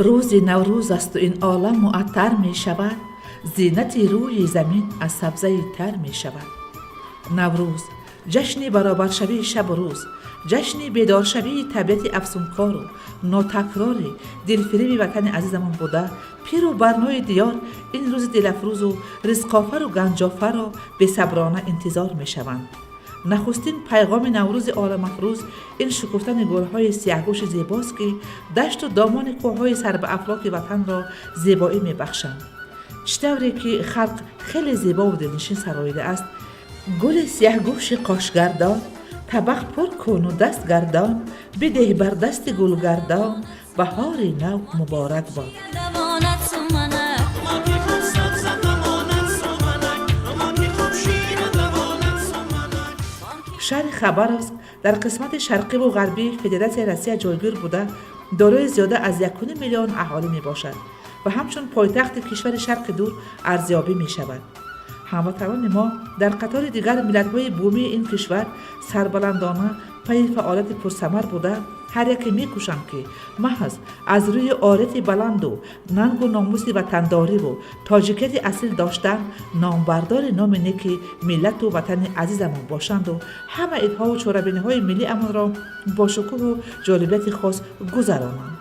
Рӯзи Наврӯз асту ин олам муаттар мешавад, зинати рӯи замин аз сабзаи тар мешавад. Наврӯз ҷашни баробаршавии шабу рӯз, ҷашни бедоршавии табиати афсункору нотакрори дилфиреби ватани азизамон буда, пиру барнои диёр ин рӯзи дилафрӯзу ризқофару ганҷофарро бесаброна интизор мешаванд. Нахустин пайғоми Наврӯзи оламафрӯз ин шукуфтани гулҳои сияҳгӯши зебост, ки дашту домони кӯҳҳои сарбаафлоки ватанро зебоӣ мебахшанд. Чӣ тавре ки халқ хеле зебову дилнишин сароидааст: «Гули сияҳгӯши қошгардон, табақ пур куну даст гардон, бидеҳ бар дасти гулгардон, баҳори нав муборак бод». Давонад суманак. Моки хуб сабза давонад суманак, моки хуб шира давонад суманак. Шаҳри Хабаровск дар қисмати шарқиву ғарбии Федератсияи Россия ҷойгир буда, дорои зиёда аз 1,5 миллион аҳолӣ мебошад ва ҳамчун пойтахти кишвари Шарқи Дур арзёбӣ мешавад. Ҳамватанони мо дар қатори дигар миллатҳои бумии ин кишвар сарбаландона пайи фаъолияти пурсамар буда, ҳар яке мекӯшанд, ки маҳз аз рӯи орияти баланду нангу номуси ватандориву тоҷикияти асил доштан номбардори номи неки миллату ватани азизамон бошанду ҳама идҳову чорабиниҳои миллиамонро бо шукӯҳу ҷолибияти хос гузаронанд.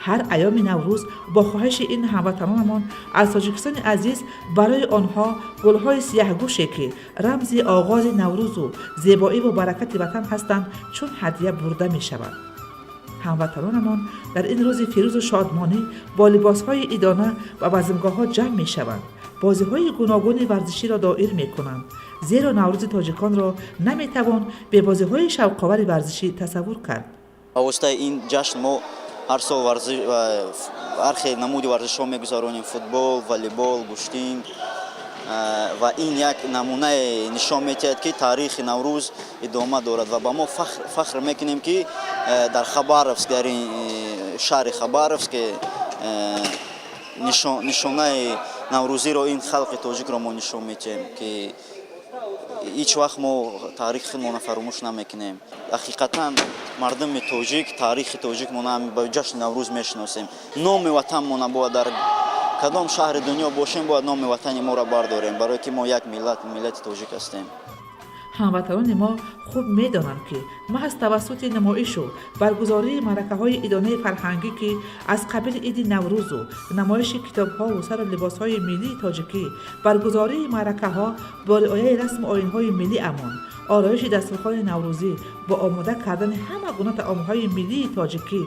Ҳар айёми Наврӯз бо хоҳиши ин ҳамватанонамон аз Тоҷикистони азиз барои онҳо гулҳои сияҳгӯше, ки рамзи оғози Наврӯзу зебоиву баракати ватан ҳастанд, чун ҳадя бурда мешаванд. Ҳамватанонамон дар ин рӯзи фирӯзу шодмонӣ бо либосҳои идона ба базмгоҳҳо ҷамъ мешаванд, бозиҳои гуногуни варзиширо доир мекунанд, зеро Наврӯзи тоҷиконро наметавон бе бозиҳои шавқовари варзишӣ тасаввур кард. Ба воситаи ин ҷашн мо ҳар сол ҳар хел намуди варзишҳо мегузаронем: футбол, волейбол, гӯштин. Ва ин як намунае нишон медиҳад, ки таърихи Наврӯз идома дорад ва ба мо фахр мекунем, ки дар Хабаровск, дар ин шаҳри Хабаровск нишонаи наврӯзиро ин халқи тоҷикро мо нишон медиҳем, ки ҳеҷ вақт мо таърихи худмонро фаромӯш намекунем. Ҳақиқатан мардуми тоҷик, таърихи тоҷик мо ба ҷашни Наврӯз мешиносем. Номи ватанмона бояд дар кадом шаҳри дунё бошем, бояд номи ватани моро бардорем, барое ки мо як миллат, миллати тоҷик ҳастем. Ҳамватанони мо хуб медонанд, ки маҳз тавассути намоишу баргузории маъракаҳои идонаи фарҳангӣ, ки аз қабили иди Наврӯзу намоиши китобҳову сару либосҳои миллии тоҷикӣ, баргузории маъракаҳо бо риояи расму оинҳои миллиамон, ороиши дастурхони наврӯзӣ бо омода кардани ҳама гуна таомҳои миллии тоҷикӣ,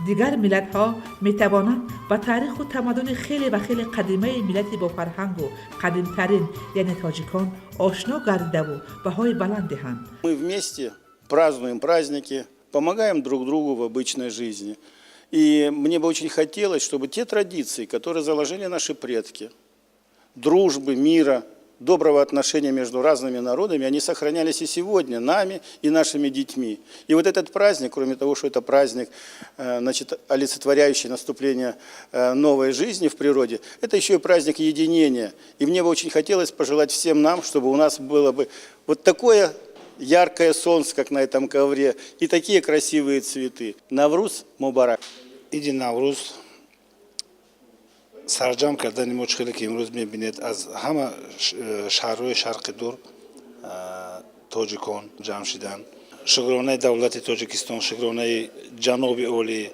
дигар миллатҳо метавонанд ба таъриху тамаддуни хеле ва хеле қадимаи миллати бофарҳангу қадимтарин, яъне тоҷикон, ошно гардидаву баҳои баланд диҳанд. Мы вместе празднуем праздники, помогаем друг другу в обычной жизни. И мне бы очень хотелось, чтобы те традиции, которые заложили наши предки, дружбы, мира, доброго отношения между разными народами, они сохранялись и сегодня нами и нашими детьми. И вот этот праздник, кроме того, что это праздник, значит, олицетворяющий наступление новой жизни в природе, это еще и праздник единения. И мне бы очень хотелось пожелать всем нам, чтобы у нас было бы вот такое яркое солнце, как на этом ковре, и такие красивые цветы. Навруз Мубарак! Иди Наврӯз сарҷамъ кардани мо, чӣ хеле ки имрӯз мебинед, аз ҳама шаҳрҳои Шарқи Дур тоҷикон ҷамъ шиданд. Шукронаи давлати Тоҷикистон, шукронаи ҷаноби олӣ,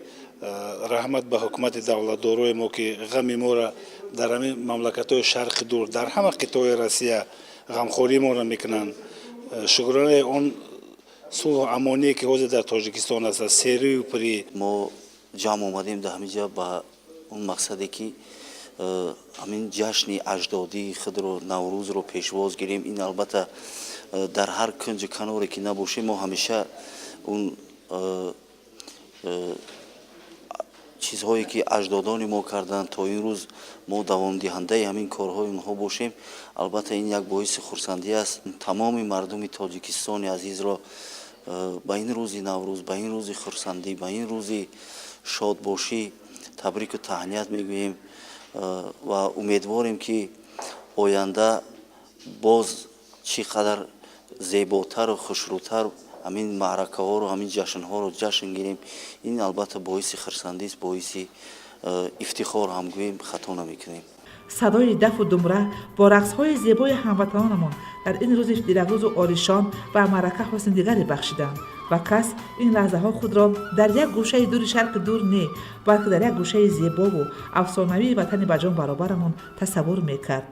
раҳмат ба ҳукумати давлатдорои мо, ки ғами моро дар ҳамин мамлакатҳои Шарқи Дур, дар ҳама қитъои Россия ғамхории моро мекунанд. Шукронаи он сулҳу амоние, ки ҳозир дар Тоҷикистон аст, аз серию пурӣ. Мо ҷамъ омадем дар ҳамин ҷа ба он мақсаде, ки ҳамин ҷашни аҷдодии худро, Наврӯзро, пешвоз гирем. Ин албатта дар ҳар кунҷу каноре ки набошем, мо ҳамеша он чизҳое, ки аҷдодони мо карданд, то ин рӯз мо давомдиҳандаи ҳамин корҳои онҳо бошем. Албатта ин як боиси хурсандӣ аст. Тамоми мардуми Тоҷикистони азизро ба ин рӯзи Наврӯз, ба ин рӯзи хурсандӣ, ба ин рӯзи шодбошӣ табрику таҳният мегӯем ва умедворем, ки оянда боз чӣ қадар зеботару хушрӯтар ҳамин маъракаҳоро, ҳамин ҷашнҳоро ҷашн гирем. Ин албатта боиси хурсандист, боиси Ифтихор ҳам гӯем, хато намекунем. Садои дафу думра бо рақсҳои зебои ҳамватанонамон дар ин рӯзи дилафрӯзу олишон ба маърака ҳусни дигаре бахшиданд ва кас ин лаҳзаҳо худро дар як гӯшаи дури Шарқи Дур не, балки дар як гӯшаи зебову афсонавии ватани ба ҷон баробарамон тасаввур мекард.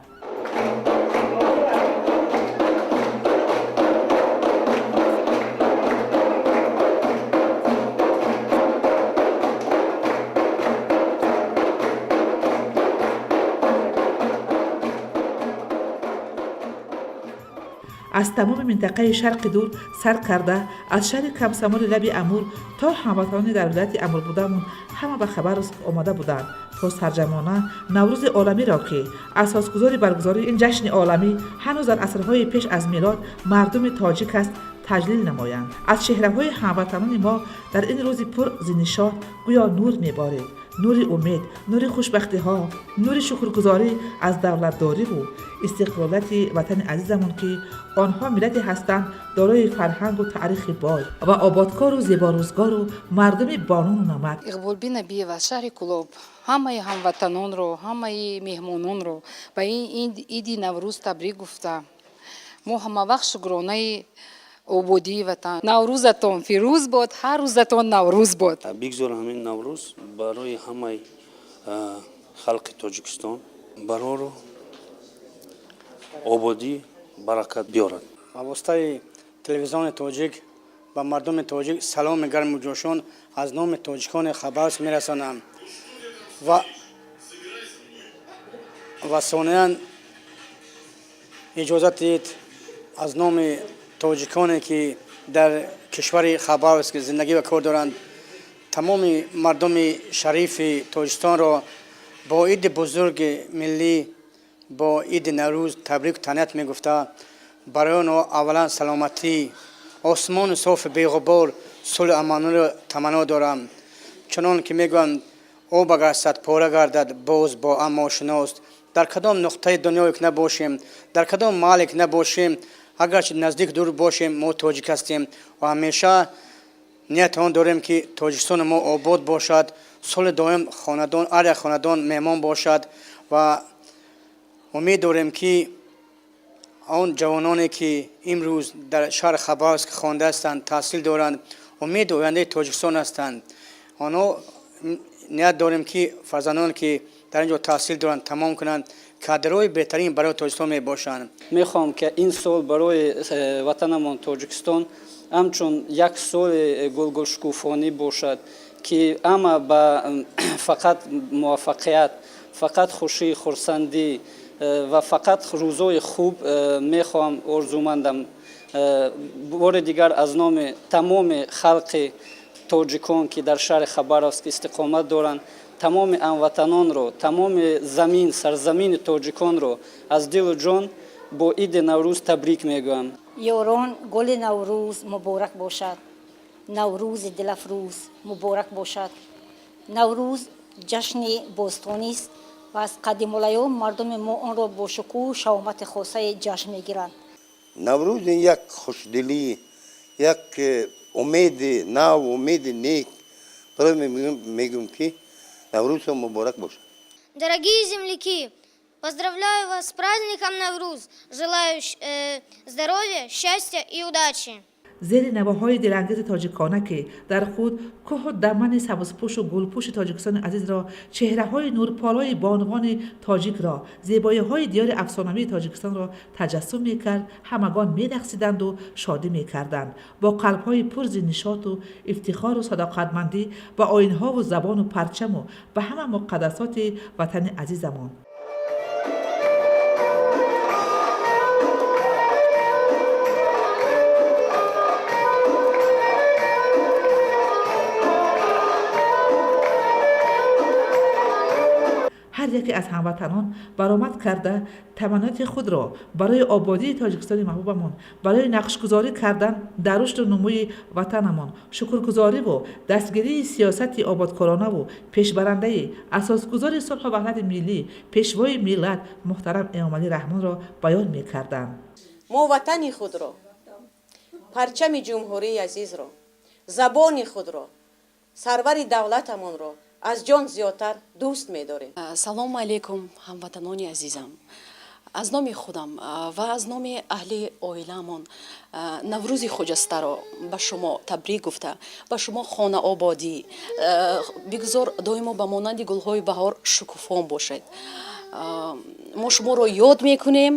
Аз тамоми минтақаи Шарқи Дур сар карда, аз шаҳри Комсомоли лаби Амур то ҳамватанони дар вилояти Амур будамон, ҳама ба Хабаровск омада буданд, то сарҷамъона Наврӯзи оламиро, ки асосгузори баргузории ин ҷашни оламӣ ҳанӯз дар асрҳои пеш аз милод мардуми тоҷик аст, таҷлил намоянд. Аз чеҳраҳои ҳамватанони мо дар ин рӯзи пур зи нишот гӯё нур меборид: нури умед, нури хушбахтиҳо, нури шукргузорӣ аз давлатдориву истиқлолияти ватани азизамон, ки онҳо миллате ҳастанд дорои фарҳангу таърихи бой ва ободкору зеборӯзгору мардуми бонуну намак. Иқболби Набиева аз шаҳри Кӯлоб ҳамаи ҳамватанонро, ҳамаи меҳмононро ба ин иди Наврӯз табрик гуфта, мо ҳамавақт шукронаи ободии ватан. Наврӯзатон фирӯз бод, ҳар рӯзатон Наврӯз бод. Бигзор ҳамин Наврӯз барои ҳамаи халқи Тоҷикистон барору ободӣ, баракат биёрад. Ба воситаи телевизиони тоҷик ба мардуми тоҷик саломи гарму ҷӯшон аз номи тоҷикони Хабаровск мерасонам ва сониян иҷозат диҳед, аз номи тоҷиконе, ки дар кишвари Хабаровск зиндагӣ ва кор доранд, тамоми мардуми шарифи Тоҷикистонро бо иди бузурги миллӣ, бо иди Наврӯз табрику таҳният мегуфта, барои онҳо аввалан саломатӣ, осмони софи беғубор, сулҳу амониро таманно дорам. Чунон ки мегӯянд, об агар садпора гардад, боз бо ҳам ошиност. Дар кадом нуқтаи дунёе ки набошем, дар кадом маҳалле ки набошем, агарчи наздик дур бошем, мо тоҷик ҳастем ва ҳамеша ният он дорем, ки Тоҷикистони мо обод бошад, соли доим хонадон, ҳар як хонадон меҳмон бошад ва умед дорем, ки он ҷавононе, ки имрӯз дар шаҳри Хабаровск хонда ҳастанд, таҳсил доранд, умеди ояндаи Тоҷикистон ҳастанд. Онҳо ният дорем, ки фарзандоне, ки дар ин ҷо таҳсил доранд, тамом кунанд, кадрҳои беҳтарин барои Тоҷикистон мебошанд. Мехоҳам, ки ин сол барои ватанамон Тоҷикистон ҳамчун як соли гулгулшукуфонӣ бошад, ки ҳама ба фақат муваффақият, фақат хушӣ, хурсандӣ ва фақат рӯзҳои хуб мехоҳам, орзумандам. Бори дигар аз номи тамоми халқи тоҷикон, ки дар шаҳри Хабаровск истиқомат доранд, тамоми ҳамватанонро, тамоми замин, сарзамини тоҷиконро аз дилу ҷон бо иди Наврӯз табрик мегӯям. Ёрон, гули Наврӯз муборак бошад, Наврӯзи дилафрӯз муборак бошад. Наврӯз ҷашни бостонист ва аз қадимулайём мардуми мо онро бо шукӯҳу шаҳомати хосае ҷашн мегиранд. Наврӯз ин як хушдилӣ, як умеди нав, умеди нек. Барои мегӯм, ки Наврӯзтон муборак бошад. Дорогие земляки, поздравляю вас с праздником Навруз. Желаю здоровья, счастья и удачи. Зери навоҳои дилангези тоҷикона, ки дар худ кӯҳу дамани сабзпӯшу гулпӯши Тоҷикистони азизро, чеҳраҳои нурполои бонувони тоҷикро, зебоиҳои диёри афсонавии Тоҷикистонро таҷассум мекард, ҳамагон мерақсиданду шодӣ мекарданд бо қалбҳои пур зи нишоту ифтихору садоқатмандӣ ба оинҳову забону парчаму ба ҳама муқаддасоти ватани азизамон. Ҳар яке аз ҳамватанон баромад карда, таманноти худро барои ободии Тоҷикистони маҳбубамон, барои нақшгузорӣ кардан дар рушду нумӯи ватанамон, шукргузориву дастгирии сиёсати ободкоронаву пешбарандаи асосгузори сулҳу ваҳдати миллӣ, Пешвои миллат муҳтарам Эмомалӣ Раҳмонро баён мекарданд. Мо ватани худро, парчами ҷумҳурии азизро, забони худро, сарвари давлатамонро. аз ҷон зиёдтар дӯст медорем. Салому алейкум, ҳамватанони азизам! Аз номи худам ва аз номи аҳли оиламон Наврӯзи хуҷастаро ба шумо табрик гуфта, ба шумо хонаободӣ, бигузор доимо ба монанди гулҳои баҳор шукуфон бошед. Мо шуморо ёд мекунем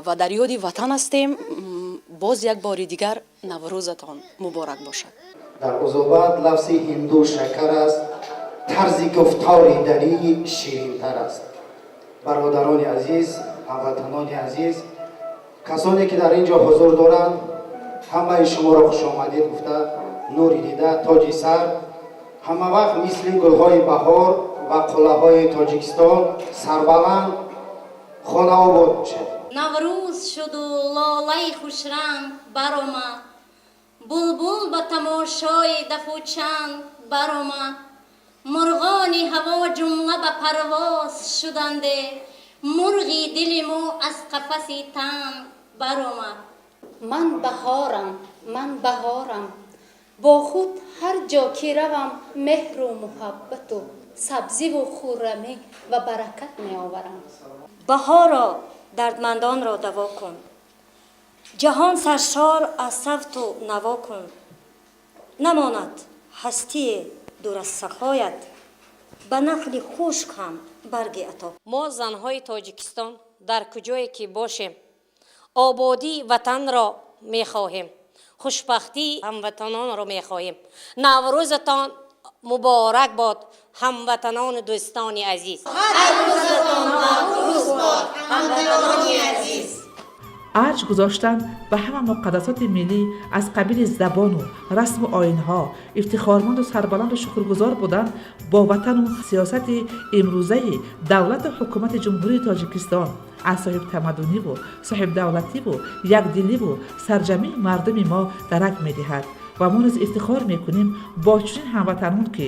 ва дар ёди ватан ҳастем. Боз як бори дигар Наврӯзатон муборак бошад. Дар узубат лафзи ҳинду шакар аст, тарзи гуфтори дарӣ ширинтар аст. Бародарони азиз, ҳамватанони азиз, касоне ки дар ин ҷо ҳузур доранд, ҳамаи шуморо хушомадед гуфта, нури дида, тоҷи сар, ҳама вақт мисли гулҳои баҳор ва қуллаҳои Тоҷикистон сарбаланд, хонаобод бошед. Наврӯз шуду лолаи хушранг баромад, булбул ба тамошои дафу чанг баромад, мурғони ҳаво ҷумла ба парвоз шуданде, мурғи дили мо аз қафаси танг баромад. Ман баҳорам, ман баҳорам, бо худ ҳар ҷо ки равам, меҳру муҳаббату сабзиву хуррамӣ ва баракат меоварам. Баҳоро, дардмандонро даво кун, ҷаҳон саршор аз савту наво кун, намонад ҳастие дур аз сахоят, ба нахли хушк ҳам барге ато. Мо, занҳои Тоҷикистон, дар куҷое ки бошем, ободии ватанро мехоҳем, хушбахтии ҳамватанонро мехоҳем. Наврӯзатон муборак бод, ҳамватанону дӯстони азиз! Ҳар рӯзатон Наврӯз бод, ҳамватанони азиз! Арҷ гузоштан ба ҳама муқаддасоти миллӣ аз қабили забону расму оинҳо, ифтихорманду сарбаланду шукргузор будан бо ватану сиёсати имрӯзаи давлату ҳукумати Ҷумҳурии Тоҷикистон аз соҳибтамаддуниву соҳибдавлативу якдиливу сарҷамъии мардуми мо дарак медиҳад. Ва мо низ ифтихор мекунем бо чунин ҳамватанон, ки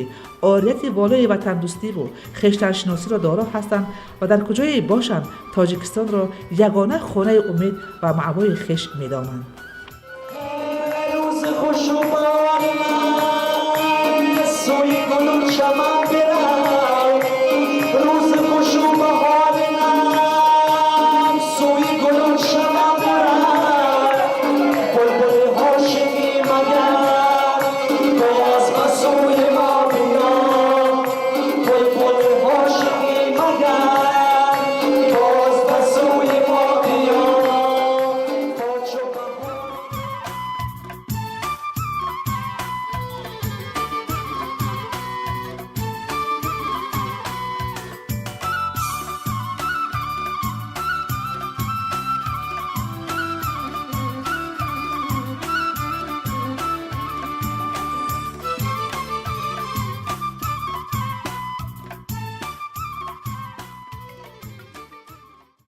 орияти волои ватандӯстиву хештаншиносиро доро ҳастанд ва дар куҷое бошанд, Тоҷикистонро ягона хонаи умед ва маъвои хеш медонанд. Рӯзи хушу сӯи гулу чаман.